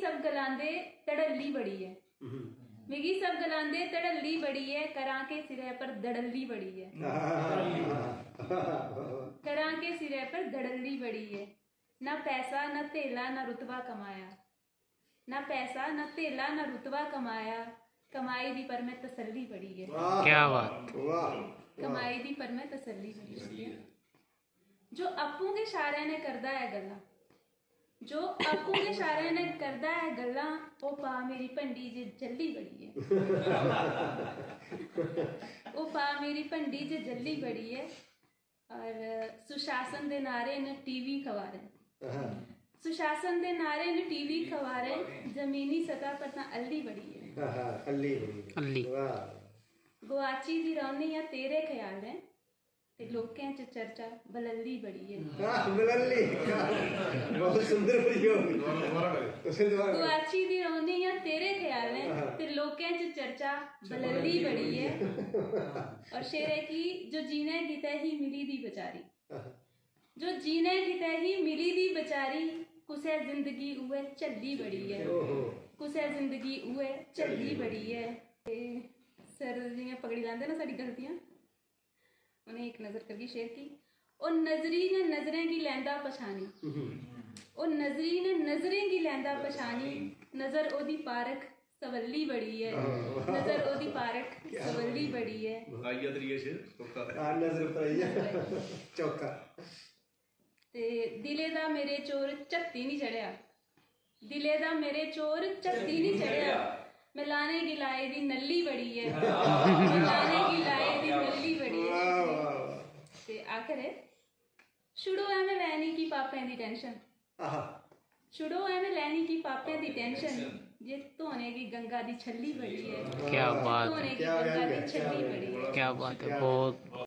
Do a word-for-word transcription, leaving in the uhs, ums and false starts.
सब गलांदे धड़ल्ली बड़ी ऐ। मिगी सब गलांदे धड़ल्ली बड़ी ऐ, करां के सिरै पर धड़ल्ली बड़ी ऐ। करां के सिरै पर धड़ल्ली बड़ी ऐ। ना पैसा, ना धेला, ना रुतबा कमाया। ना पैसा, ना धेला, ना रुतबा कमाया। कमाई दी पर में तसल्ली बड़ी ऐ। वाह। क्या बात। वाह। कमाई दी पर में तसल्ली बड़ी ऐ। जो अप्पूं गै शारै नै करदा ऐ गल्लां, जो अप्पूं गै शारै नै करदा ऐ गल्लां, ओह् पा मेरी भंडी जे जल्दी बड़ी ऐ। ओह् पा मेरी भंडी जे जल्दी बड़ी ऐ। और सुशासन दे नारे न टीवी खबारें। हाँ। सुशासन दे नारे न टीवी खबारें, जमीनी सतह पर तां अल्ली बड़ी ऐ। हाँ, हाँ, अल्ली बड़ी ऐ। अल्ली। वाह। गुआची दी रौह्नी आं तेरे ख्यालें, ते लोकें च चर्चा बलल्ली बड़ी ऐ। वाह, बलल्ली। बहुत सुंदर प्रयोग। उसे दोबारा। गुआची दी रौह्नी आं तेरे ख्यालें, हाँ। ते लोकें च चर्चा बलल्ली बड़ी ऐ। और शेर ऐ कि जो जीने गितै ही मिली दी बचारी, जो जीने गितै ही मिली दी बचारी, कुसै जिंदगी उ'ऐ झल्ली बड़ी ऐ। ओहो। कुसै जिंदगी उ'ऐ झल्ली बड़ी ऐ। ते सर जि'यां पकड़ी लैंदे ना साढ़ी गलतियां, उ'नें इक नजर करगी शेर की। ओह् नजरी ने नजरें गी लैंदा पछानी। हम्म। ओह् नजरी ने नजरें गी लैंदा पछानी। नजर ओह्दी पारख सवल्ली बड़ी ऐ। वाह। नजर ओह्दी पारख क्या सवल्ली बात। बड़ी ऐ। आई गेआ त्रीया शेर, चौका। हाँ, नजर पर आई गेआ। चौका। ते दिलै दा मेरे चोर झत्ती निं चढ़ेआ। दिलै दा मेरे चोर झत्ती निं चढ़ेआ। में लाने गी लाई दी नल्ली बड़ी ऐ। में लाने गी लाई दी नल्ली बड़ी ऐ। वाह, वाह, वाह। ते आखर ऐ, छुड़ो ऐवें लैनी की पापें दी tension। आहा। छुड़ो ऐवें लैनी की पापें दी tension। जे धोने गी गंगा दी छल्ली बड़ी ऐ। क्या बात है। धोने गी क्या गंगा दी व्यंग है, छल्ली क्या बड़ी ऐ। क्या बात है, क्या बहुत